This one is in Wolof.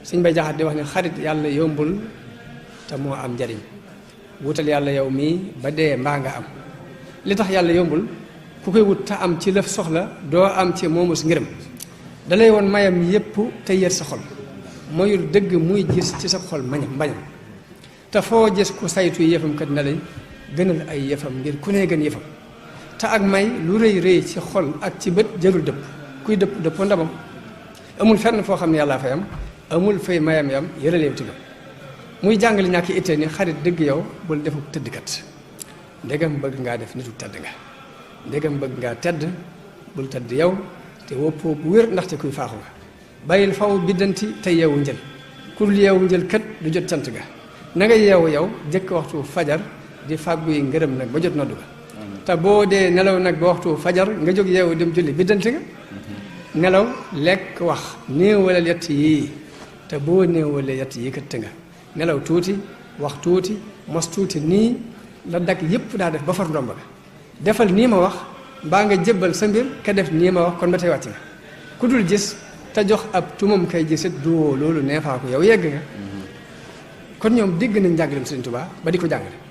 Sëñ Bay Jaxate di wax ne xarit yàlla yombul te moo am njariñ wutal yàlla yow mii ba dee mbaa nga am li tax yàlla yombul ku koy wut te am ci lëf soxla doo am ci moomus ngërëm dalay woon mayam yépp te yër sa xol moyul dëgg muy gis ci sa xol mbañam te foo gis ku saytu yëfam kat na lay gënal ay yëfam ngir ku ne gën yëfam te ak may lu rëy rëy ci xol ak ci bët jarul dëpp kuy dëpp dëppoo ndamam amul fenn foo xam ne yàllaa fay am amul fay mayam yam yëraleew ti muy jàngale ñàkk itte ni xarit dëgg yow bul defu tëddkat ndegam bëgg ngaa def nitu tedd nga ndegam bëgg ngaa tedd bul tedd yow te woppoo bu wér ndaxte kuy faaxu nga bàyyil faw biddanti te yeewu njël ku dul yeewu njël kat du jot cant ga na nga yeewu yow jëkk waxtu fajar di fàgguy ngërëm nag ba jot noddu ga te boo dee nelaw nag ba waxtu fajar nga jóg yeewu dem julli biddanti nga nelaw lekk wax néewalal yett yii te boo néewalee yett yii kat nga nelaw tuuti wax tuuti mos tuuti nii la dag yépp daa def ba far ndomba ga defal nii ma wax mbaa nga jébbal sa mbir ka def nii ma wax kon ba tey wàcc nga ku dul gis te jox ab tumam kay gisit duwoo loolu neefaa ko yow yegg nga kon ñoom dégg nañ njàngaleem Sëriñ Tuubaa ba di ko jàngale